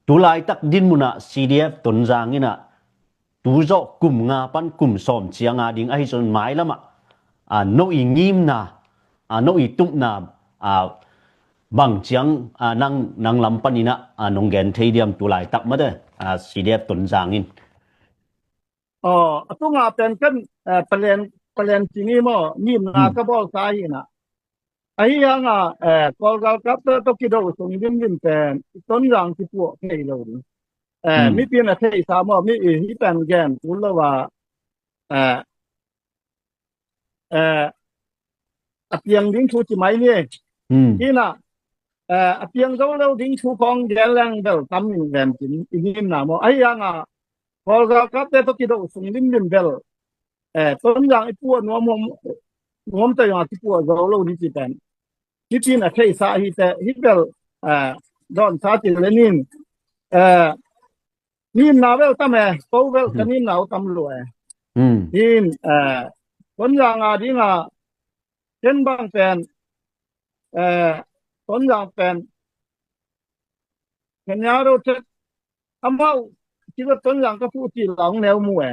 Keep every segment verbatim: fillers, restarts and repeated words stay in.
tulaitak dinmunah C D F Tonzang innah tuzawh kum nga pan kum sawm cianga ding ahi zon mailamah, a, no i ngimna, a, no i tupna, a, bang ciang, a, nang, nang lam paninah, a, nong gen thei diam tulaitak mate, a, C D F Tonzang in? Aw, a tunga pen kan, eh, palen, palen cini maw, ngimna ka bawlsa hinah. Ahi hanga, eh, Kawlgalkapte tawh kido sung limlim pen Tonzang kipuah thei lo ding. Eh, mipi in a theihsa maw, mi i hi pen gen kul lo a, eh, eh, a piang ding thu ci mai ni. Hinah, eh, a piang zo lo ding thu khawng gen leng bel tam in gen cin i ngimna maw. Ahi hanga Kawlgalkapte tawh kido sung limlim bel, eh, Tonzang i puah nuam, nuam ta zong a kipuah zo lo ni ci pen. Hih cin a theihsa hi teh, hih bel, eh, dawnsa ci le nin. Eh, nimna bel tam e, ko bel ka nimna uh tam lua e. Hin, eh, Tonzang a dinga, ken bang pen, eh, Tonzang pen, Kenya ro chet, amau, kilo Tonzang ka pu ti lang neu mu e.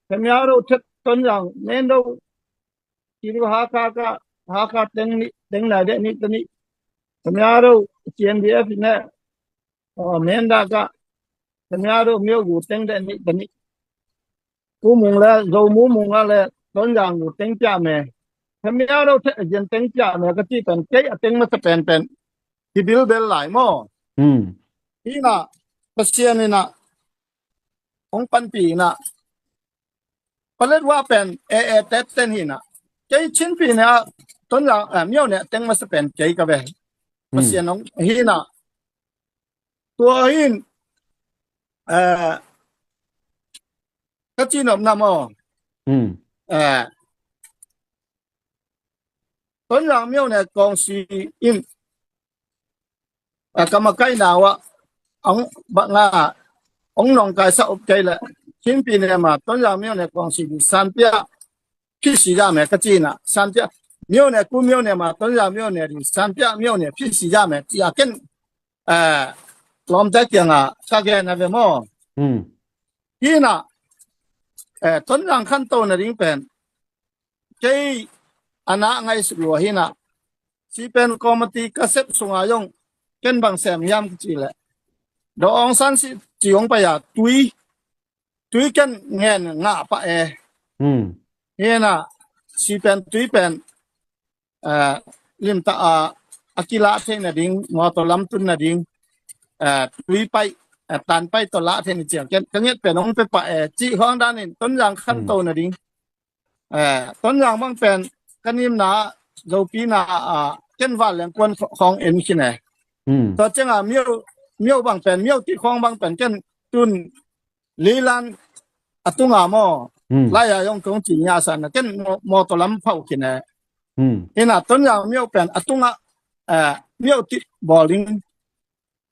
Kenya ro chet Tonzang, men ro, kilo Hakha ka, Hakha teng ni, teng nai de ni, teni. Kenya ro, C N D F ne, oh, men da ka, Kenya ro, myo gu teng de ni, teni. Ku mung le, zo mu mung le, Tonzang gu teng pia me. Kenya ro, te, jen teng pia me, ka ti pen, kei a teng masa pen pen. Hi bilbel lai maw. Hinah, Pasian inah, hong panpi inah, palet wa pen, e, e, tet ten hinah. Kei Chinpi ne a, Tonzang, eh, myo ne, teng masa pen, kei ka ve. Pasian hong, hinah. Tua hin, eh, ka ci nopna maw. Eh, Tonzang myo ne kawngsi in, a, ka makaihna uh ah, ang, bang a, ang nong kaisa up kei le, Chinpi ne ma, Tonzang myo ne kawngsi di, sanpia, phisi ja me ka ci inah, sanpia, myo ne ku myo ne ma, Tonzang myo ne di, sanpia, myo ne, phisi ja me, ci a ken, eh, lawmte kianga, ka gen a ve maw. Hinah, eh, Tonzang khanto na ding pen, kei a na ngaisuk lua hinah. Si pen committee ka sep sunga zong ken bang sem hiam kici le. Daw Aung San si ci hong pai a tui. Tui ken ngen ngah pah e. Hinah si pen tui pen, eh, limtah a, a kilah theih nading, mawtaw lam tun nading, eh, tui paih, eh, tan paih tawh lah theih ni ciang ken, ka nget pen hong pe pah e, cih khawng danin, Tonzang khanto nading. Eh, Tonzang bang pen, ka nimna, Zopi na, ah, ken val leng kuan khawng en khin e. Tua cianga myo, myo bang pen, myo ti khawng bang pen, ken tun lilan a tunga maw. Lai a yong kong ci nia san na, ken maw, mawtaw lam phau khin e. Hinah Tonzang myo pen, a tunga, eh, myo ti bawling.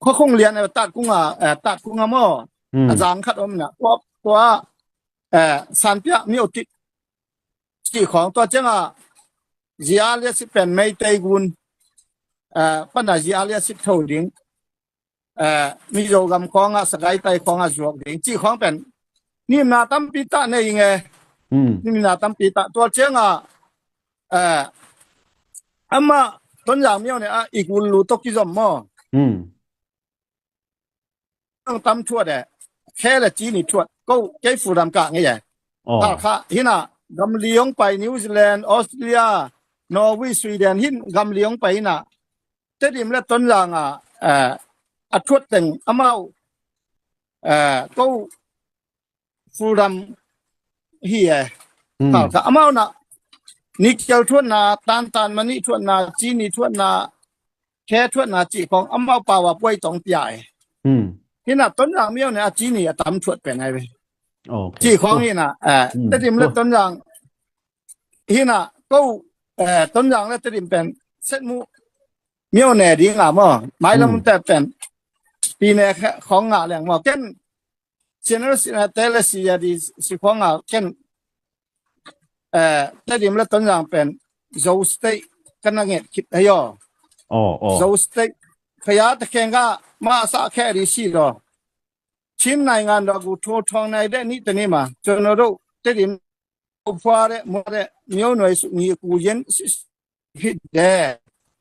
Khuakhung lian e, tat kunga, eh, tat kunga maw. A zang khat om na, tua, tua, eh, sanpia myo ti. Ci khawng tua cianga, zia lia si pen Meitei gun, eh, pana zia lia si tho ding, eh, Mizo gam khawngah, Sagaing tai khawngah zuak ding, cih khawng pen, nimna tampi tah nei ing e. Nimna tampi tah, tua cianga, eh, amah, Tonzang myo ne a, i gul lu tawh kizom maw. Ang tam thuat e, khe le ci ni thuat, ko, kei Fulham ka ngei e. Tal kha, hinah, gamli hong pai New Zealand, Australia, Norway, Sweden, hin gamli hong pai hinah. Tedim le Tonzang a, eh, a thuat teng amau, eh, ko Fulham hi e. Tal kha amau na, nickel thuatna, tantan mani thuatna, cini thuatna, khe thuatna cih khawng amau pau a puai tong pia e. Hinah Tonzang myo ne a cini a tam thuat pen ai ve. Cih khawng hinah, eh, Tedim le Tonzang hinah ko, eh, Tonzang le Tedim pen, setmu myo ne ding a maw. Mailam te pen, pi ne khawng ngah leng maw. Ken, General Secretary le si a di si khawng a ken, eh, Tedim le Tonzang pen Zo State ka na nget khit ahi aw. Zo State. Khaya ta khenga မစခဲရီစီလော ချင်းနိုင်ငံတော်ကို ထူထောင်နိုင်တဲ့နေ့တစ်နေ့မှာ ကျွန်တော်တို့ တည်တည်ငြိမ်ငြိမ် ဖျားတဲ့ မွှားတဲ့ မျိုးနွယ်စုညီအကိုချင်း ဖြစ်တယ်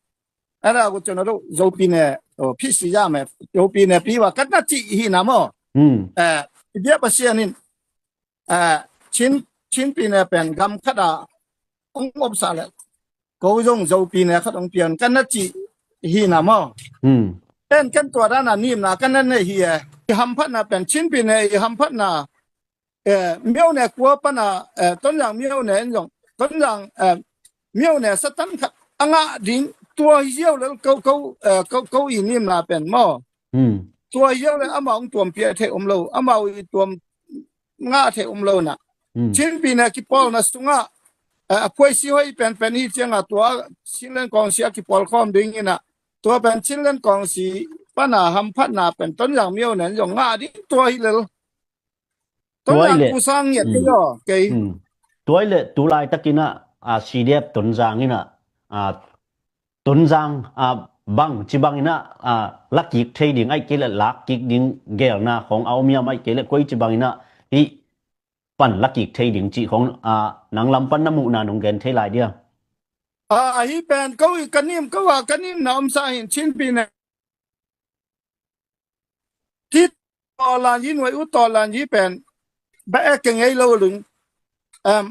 ။ အဲ့ဒါကို ကျွန်တော်တို့ ယုံကြည်နေ၊ ဟို ဖြစ်စေရမယ်။ ယုံကြည်နေပြီးပါ။ ကနတ်ကြီးဟိနာမော။ อืม အဲ၊ ဒီပြပါစီအနင်း အဲ၊ ချင်း၊ ချင်းပြည်နယ်ပင် ဂမ်ခတ်တာ အောင်အောင်စားလဲ။ ကိုယ်စုံ ယုံကြည်နေ ခတ်အောင်ပြန် ကနတ်ကြီးဟိနာမော။ อืม အဲ၊ ကနတ်ကြီးဟိနာ နီမ်နာ ကနတ်ကြီးဟိအဲ။ ဟမ်ဖတ်နာပင် ချင်းပြည်နယ် ဟမ်ဖတ်နာ အဲ၊ မြို့နယ်ကို ပနာ အဲ၊ တွန်းဇံမြို့နယ် တွန်းဇံ အဲ၊ မြို့နယ် စတန်ခတ် အငါဒင်း တွားရောက်လဲ ကိုယ်၊ ကိုယ်၊ အဲ၊ ကိုယ်၊ ကိုယ်အီနီမ်နာပင်မော။ อืม တွားရောက်လဲ အမအောင်တွမ်ပြထဲအုံးလို့ အမအောင်တွမ်ငါထဲအုံးလို့နာ။ อืม ချင်းပြည်နယ်ကီပေါလ်နာ စုငါ အဲ၊ အဖွဲ့အစည်းဟိုပင်ပင် ဟိချင်ငါ တွား ချင်းလဲန်းကောင်စီကီပေါလ် ခေါမ်ဒင်းနာ။ တွားပင် ချင်းလဲန်းကောင်စီ ပနာ ဟမ်ဖတ်နာပင် တွန်းဇံမြို့နယ် ယုံငါဒင်း တွားဟိလဲ တွန်းဇံ ကိုယ်စားငှက် ကရော ကဲ။ တွားဟိလဲ တူလိုက်တကိနာ အ၊ စီဒီအက်ဖ် တွန်းဇံအီနာ အ၊ တွန်းဇံ အ၊ ဘင် ချီဘင်အီနာ အ၊ လကီကထဲဒင်း အိုက်ကေလဲ လကီကဒင်း ဂဲလ်နာ ခေါင်အုံးမီအမ် အိုက်ကေလဲ ကွိုချီဘင်အီနာ ဟိပန် လကီကထဲဒင်း ချီခေါင် အ၊ နင်လမ်ပန် နမူနာ နုံဂဲန်ထဲလိုက်ဒံး။ အ၊ အဟိပင် ကိုယ်အီ ကနီမ် ကိုယ်အီ ကနီမ်နာ အုံးစားဟိ ချင်းပြည်နယ် ထိပ်တော်လှန်ရေး၊ နွေဦးတော်လှန်ရေးပင် ဘယ်ကငယ်လို့လင်၊ အမ်၊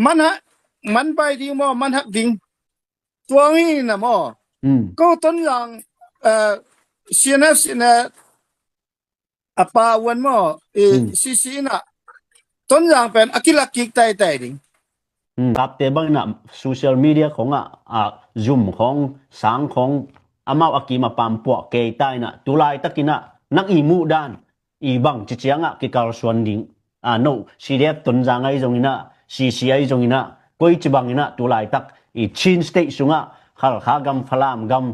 မန်ဟက်၊ မန်ပိုင်ဒင်းမော မန်ဟက်ဒင်း တွားဟိနာမော။ อืม ကိုယ်တွန်းဇံ အဲ၊ စီအန်အက်ဖ် စီအန်အက်ဖ် အပါအဝင်မော အဲ၊ อืม စီစီနာ တွန်းဇံပင် အကီလကီကတဲတဲဒင်း อืม ကပ်တဲဘင်နာ social media ခေါင်အ၊ အ၊ Zoom ခေါင် ဆင်ခေါင် အမဝ်အကီမပမ် ပွားကဲတဲနာ တူလိုက်တကိနာ နင်အီမူဒန် အီဘင် ချီချင်ငါ ကီကလ်စွန်ဒင်း အ၊ နအို စီဒီအက်ဖ် တွန်းဇံအီ ယုံအီနာ စီစီအီ ယုံအီနာ ကွိုချီဘင်အီနာ တူလိုက်တက အီ ချင်းစတ့တ်စုငါ ခလ်ခါဂမ် ဖလမ်ဂမ်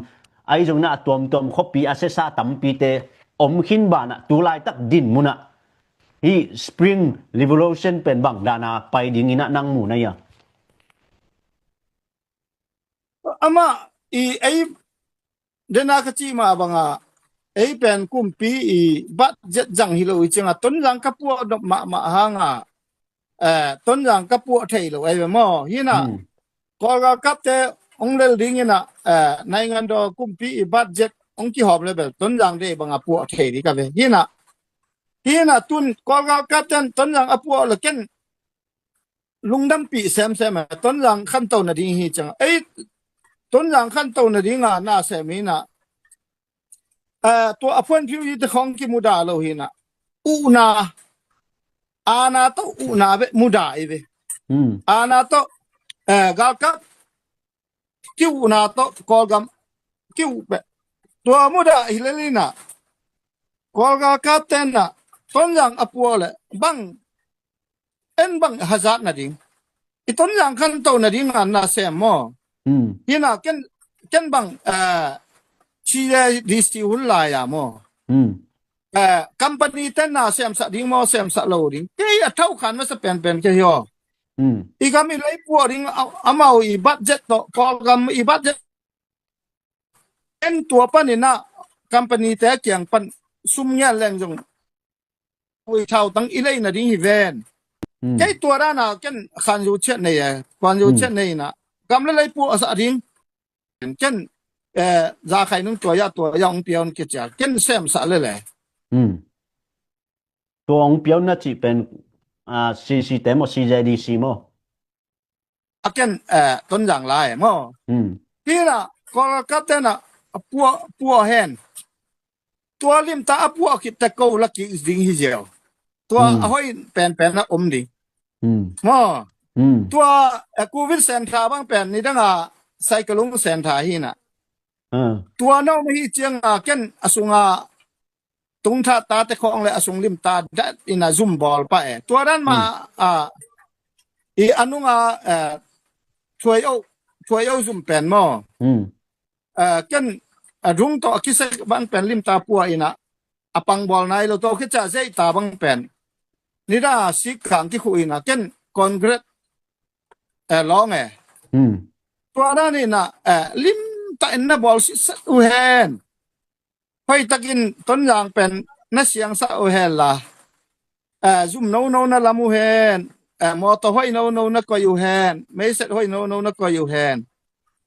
အီ ယုံအီနာ အတွမ်တွမ် ခီပီ အ၊ စဲးစး တမ်ပီတဲ အုံးခင်းဘၣ်နာ တူလိုက်တက ဒင်းမူနာ ဟိ Spring Revolution ပင် ဘင်ဒါနာ ပိုင်ဒင်းအီနာ နင်မူနာယၤ။ အမ၊ အီ၊ အဲ၊ ဒဲနာကချီမဘင်အ၊ အဲပင် ကုမ်ပီအီ ဘတ်ဂျက် ဇံဟိလို့ အီချင်ငါ တွန်းဇံကပွား ဒိုပ်မမဟငါ အဲ၊ တွန်းဇံကပွားထဲလို့ အဲမော ဟိနာ။ อืม ကိုယ်ကပ်တဲ အုံးလဲဒင်းအီနာ အဲ၊ နိုင်ငံတော်ကုမ်ပီအီ ဘတ်ဂျက် အုံးကီဟောပ်လဲဘဲ တွန်းဇံဒဲဘင်အ ပွားထဲဒင်းကဘဲ ဟိနာ။ ဟိနာ တွန်း၊ ကိုယ်ကပ်တဲ တွန်းဇံအပွားလဲ ကဲ လုံဒမ်ပီ စဲမ်စဲမ် တွန်းဇံ ခန်တိုနဒင်းဟိချင် အဲ၊ တွန်းဇံ ခန်တိုနဒင်းအနာ စဲမ်အီနာ အဲ၊ တွားအဖွံ့ဖြိုးရေးတစ်ခေါင် ကီမူဒါလို့ဟိနာ အုနာ အာဏာတိုး အုနာဘဲ မူဒါအီဘဲ။ อืม အာဏာတိုး အဲ၊ ကိုယ်ကပ် ကီအုနာတိုး ကိုယ်ကပ် ကီအုဘဲ တွားမူဒါဟိလဲလီနာ။ ကိုယ်ကပ်တဲနာ တွန်းဇံအပွားလဲ ဘင် အဲ၊ ဘင်ဟဇတ်နဒင်း အီ တွန်းဇံ ခန်တိုနဒင်းအနာ စဲမ်မော။ อืม ဟိနာ ကဲ ကဲဘင် အဲ၊ ချီလဲဒ်စတီ ဟူလာယၤမော။ อืม အဲ၊ ကုမ်ပဏီတဲနာ စဲမ်စးဒင်းမော စဲမ်စးလို့ဒင်း ကဲ အထောက်အခံ မစပင်ပင် ကဲဟို။ อืม အီကမီလဲပွားဒင်း အ၊ အမဝ်အီ ဘတ်ဂျက်တိုး ကိုယ်ကပ်အီ ဘတ်ဂျက် အဲ၊ တွားပန်အီနာ ကုမ်ပဏီတဲ ကဵင်ပန် စုမ်ငဲလဲင်ယုံ ဝေးထောက်တန်း အီလဲနဒင်းဟိဝဲန်။ อืม ကဲတွားဒါနာ ကဲ ခံယူချက် နေရ ခံယူချက် နေနာ ကမ်လဲလဲပွားအစအဒင်း ကဲ အဲ၊ ဇာခိုင်နှုန်း တွားယၤ တွားယၤ အောင်ပြောင်း ကချင် ကဲ စဲမ်စးလဲလဲ။ อืม တွားအောင်ပြောင်းနာ ချီပင် အ၊ စီစီတဲမော စီဇဲဒီစီမော။ အကဲ အဲ၊ တွန်းဇံလာမော။ อืม ဟိနာ ကိုယ်ကပ်တဲနာ အပွား၊ ပွားဟဲန် တွားလိမ်တႃ အပွားကီတဲ ကိုယ်လကီဒင်းဟိယဲ။ တွား อืม အဟိုင်ပင်ပင်နာ အုံးဒင်း อืม မော။ อืม တွား အဲ၊ ကိုဗစ်စင်တာဘင်ပင် နံၤဒၣ်ငါ ဆိုင်ကလုန်းစင်တာဟိနာ။ အဲ၊ တွားနီၢ်မဟိချင်ငါ ကဲ အစုငါ တုံထါတႃတဲ ခေါင်လဲ အစုလိမ်တႃ ဒတ်အီနာ ဇုမ်ဘီလ်ပႃးအဲ။ တွားဒၣ်မး อืม အ၊ အီ အနုငါ အဲ၊ ထွေအုပ်၊ ထွေအုပ်ဇုမ်ပင်မော။ อืม အဲ၊ ကဲ အ၊ ဒုံတိုး အကီစဲးဘင်ပင် လိမ်တႃပွားအီနာ အပင်ဘီလ်နၢ်လီၤ တိုး ကချင် စဲးတႃဘင်ပင် နံၤဒၣ် စံခၣ်ကီၢ်ဃူအီနာ ကဲ ကွန်ကရစ် အဲ၊ လောင်းအဲ။ อืม တွားဒၣ်အီနာ အဲ၊ လိမ်တႃအီနာ ဘီလ်စံစဲး အုဟဲန်။ hoihtakin Tonzang pen na siangsak uh hen la, eh, zum nono na lam uh hen, eh, mawtaw hoih nono na koih uh hen, meiset hoih nono na koih uh hen,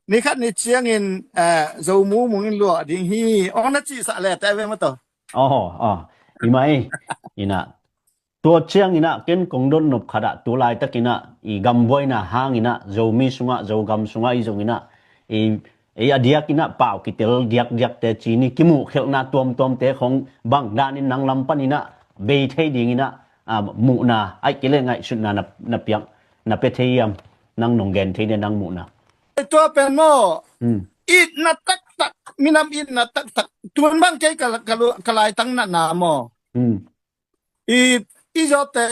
ni khat ni ciangin, eh, Zo mumung in luah ding hi, ong na cihsak le te ve maw taw. Aw, aw, i mah i. Inah, tua cianginah ken kong dot nop khatah tu laitakinah i gambuaina hanginah Zomi sungah, Zogam sungah i zonginah i, i a diakinah pau kitel diakdiakte ci ni, kimuhkhelhna tuamtuamte khong bang danin nang lam paninah bei thei dinginah, ah, muhna aih kei le ngaihsutna na, na piak, na pia thei hiam? Nang nong gen thei dia nang muhna. Tua pen maw, hmm, itna taktak, minam itna taktak. Tun bang kei ka, ka, ka laitang natna maw. Hmm. I, i zawte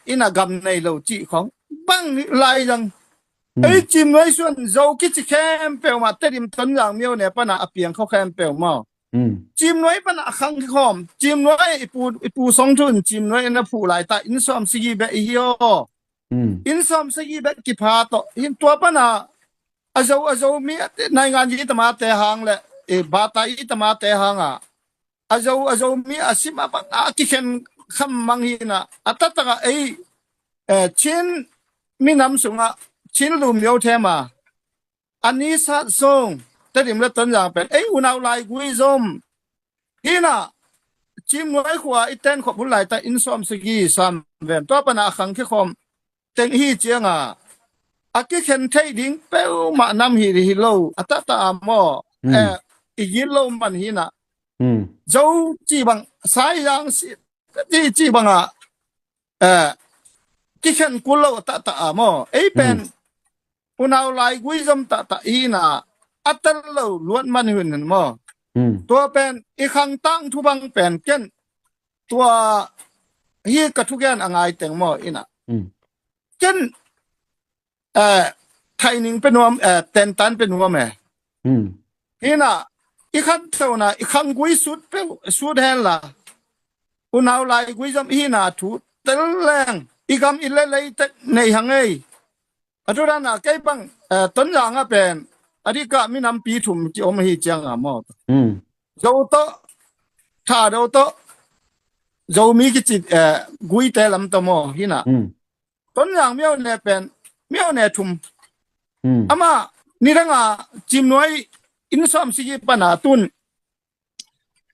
inah gam nei lo cih khong bang lai zang. Hmm. Ei Cimnuai suan Zo kici khempeuh mah Tedim Tonzang Myone panah a piang khawh khempeuh maw. Hmm. Cimnuai panah a khang kikhawm. Cimnuai i pu, i pu Song Thun Cimnuai in a phuh laitah inn sawm sigi beh i hi aw. Hmm. Inn sawm sigi beh kipha tawh. Hin tua panah a Zo, a Zomi a te, naingan i tamate hang le, eh, bata i tamate hang ah a Zo, a Zomi a sim a bang a kikhen kham mang hinah, a taktakah ei, eh, Chin minam sungah Chin lumyo thema a nisat sung Tedim le Tonzang pen ei unau laigui zom hinah, Cimnuai khua i ten khop hun laitah inn sawm sigi sam ven tua panah a khang kikhawm teng hi cianga a kikhen thei ding peuhmah nam hi, hi lo a taktak a maw. Hmm. Eh, i gil lo man hinah. Hmm. Zo ci bang, Saizang si, ci, ci bangah, eh, kikhen kul lo a taktak a maw. Ei pen, hmm, unau laigui zom taktak hinah a tel lo luat man hun maw. Hmm. Tua pen i khang tangthu bang pen ken tua hi ka thugen a ngai teng maw inah. Hmm. Ken, eh, thaining pe nuam, eh, tentan pe nuam e. Hmm. Hinah i khanthona i khanggui sut pe, sut hen la unau laigui zom hinah thu tel leng i gam i lelei tek nei hang ei. A thu dana kei bang, eh, Tonzang a pen a dikah minampi thum ci om hi cianga maw. Hmm. Zo tawh, Thado tawh, Zomi kici, eh, guite lam tawh maw hinah. Hmm. Tonzang Myone pen, Myone thum. Hmm. Amah nidanga Cimnuai inn sawm sigi pana tun,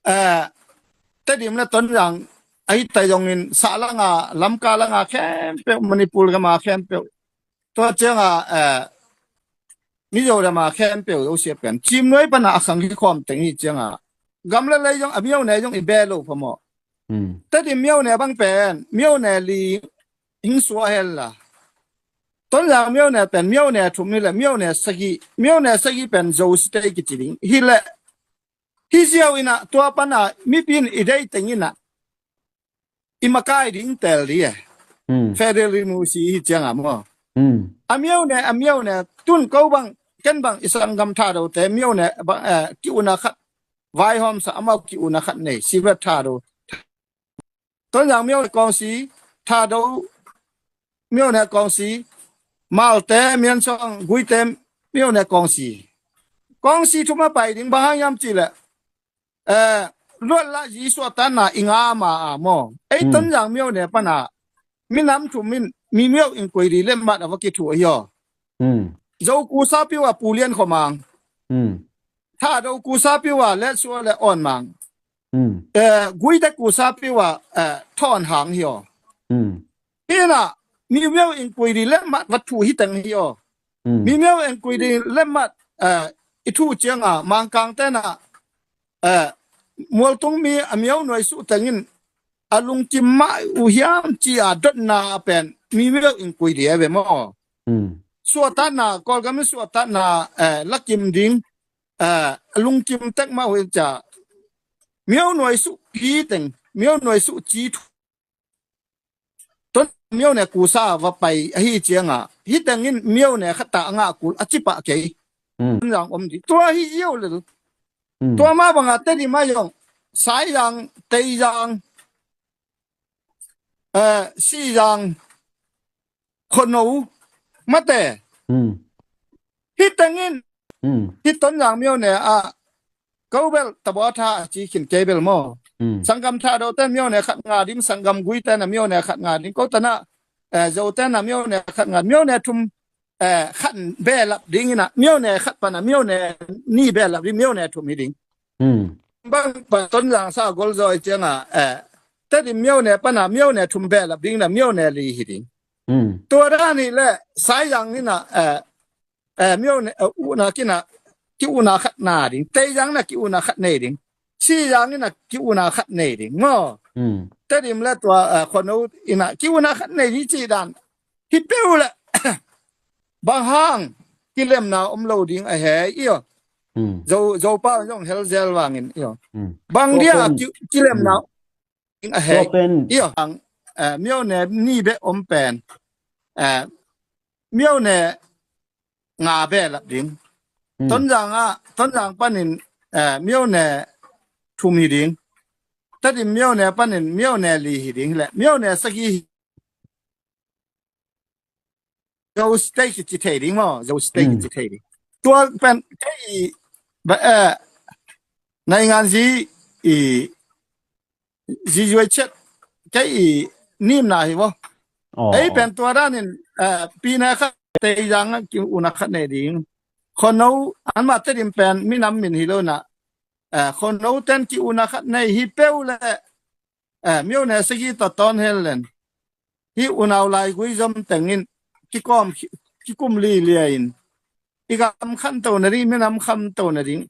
eh, Tedim le Tonzang ahi tai zongin sah langa, Lamka langa khempeuh, Manipur gama khempeuh. Tua cianga, eh, Mizo dama khempeuh zosia pen Cimnuai pana a khang kikhawm teng hi cianga gam le lei zong a Myone zong i be lo pha maw. Hmm. Tedim Myone bang pen Myone li hing sua hen la. Tonzang Myone pen Myone thum hi le Myone sagih, Myone sagih pen Zo site kici ding hi le. Hi ziau inah tua pana mipi in i dei teng inah i makai ding tel di e. Hmm. Federal Rimusi hi cianga maw. Hmm. A Myone, a Myone tun ko bang, ken bang i sanggam Thadote Myone bang, eh, ki-una khat vaihawmsa amau ki-una khat nei, Sivet Thado. Tonzang Myone kawngsi, Thado Myone kawngsi, Malte, Miansuang, Guite Myone kawngsi. Kawngsi thum a pai ding bang hang hiam cih leh, eh, luatlah zi suahtakna i ngah ma a maw. Ei, hmm, Tonzang Myone pana minam thum in mi myo in koi di lemmat a va kithu ahi aw. Hmm. Zo kusa piu a Pu Lian Khua Mang. Hmm. Thado kusa piu a Let Sua le Awn Mang. Hmm. Eh, Guite kusa piu a, eh, Thawn Hang hi aw. Hmm. Hinah mi myo in koi di lemmat va thu hi teng hi aw. Hmm. Mi myo in koi di lemmat, eh, i thu cianga Mangkang tena, eh, mualtung mi a myo nuai suh tengin a lungkim mah uh hiam ci a dotna pen mi myo in koi di a ve maw. Hmm. Suahtakna, Kawlgam in suahtakna, eh, lakim ding, eh, a lungkim tek mah uh hiam ci a myo nuai suh pi teng, myo nuai suh ci thu. Tonzang Myone kusa va pai ahi cianga hi tengin Myone khat a ngah kul a ci pah kei. Hmm. Tonzang om di. Tua hi ziau le. Hmm. Tua mah banga Tedim a zong Saizang, Teizang, eh, Sihzang, Khono, mate. Hmm. Hi tengin, hmm, hi Tonzang Myone a Ko bel tabua tha a ci khin kei bel maw. Sanggam Thado ten mione khat nga ding, sanggam Gui ten a mione khat nga ding, ko tana, eh, Zo ten a mione khat nga, mione thum, eh, khat belap ding ina, mione khat pana mione ni belap ding, mione thum hi ding. Bang pa Tonzang sa gol zaw i cianga, eh, Tedim mione pana mione thum belap ding na mione li hi ding. Tua dan hi le Saizang ina, eh, eh, mione, eh, una kina, ki una khat na ding. Teizang na ki una khat nei ding. Sizang ina ki una khat nei ding. Ngo. Tedim le tua, eh, Khono ina ki una khat nei ding ci dan. Hi peu le bang hang kilemna om lo ding a hei io. Zo, Zopa zong hel zel vangin io. Bang dia ki, kilemna ding a hei. Io hang, eh, mione ni be om pen. Eh, mione nga belap ding. Tonzang a, Tonzang panin, eh, mione thum hi ding. Tedim mione panin mione li hi ding le mione sagih hi. Zo state kici thei ding maw, Zo state kici thei ding. Tua pen kei ba, eh, naingan zi i zizuai chet kei i nimna hi maw. Ei pen tua danin, eh, pine khat Teizang a ki una khat nei ding. Khono anma Tedim pen minam min hi lo na. Eh, Khono ten ki una khat nei hi peu le, eh, mione sagih tawh tawn hel len. Hi unau lai Gui zom tengin kikawm ki, kikum lilia in. I gam khanto na ding, minam khanto na ding.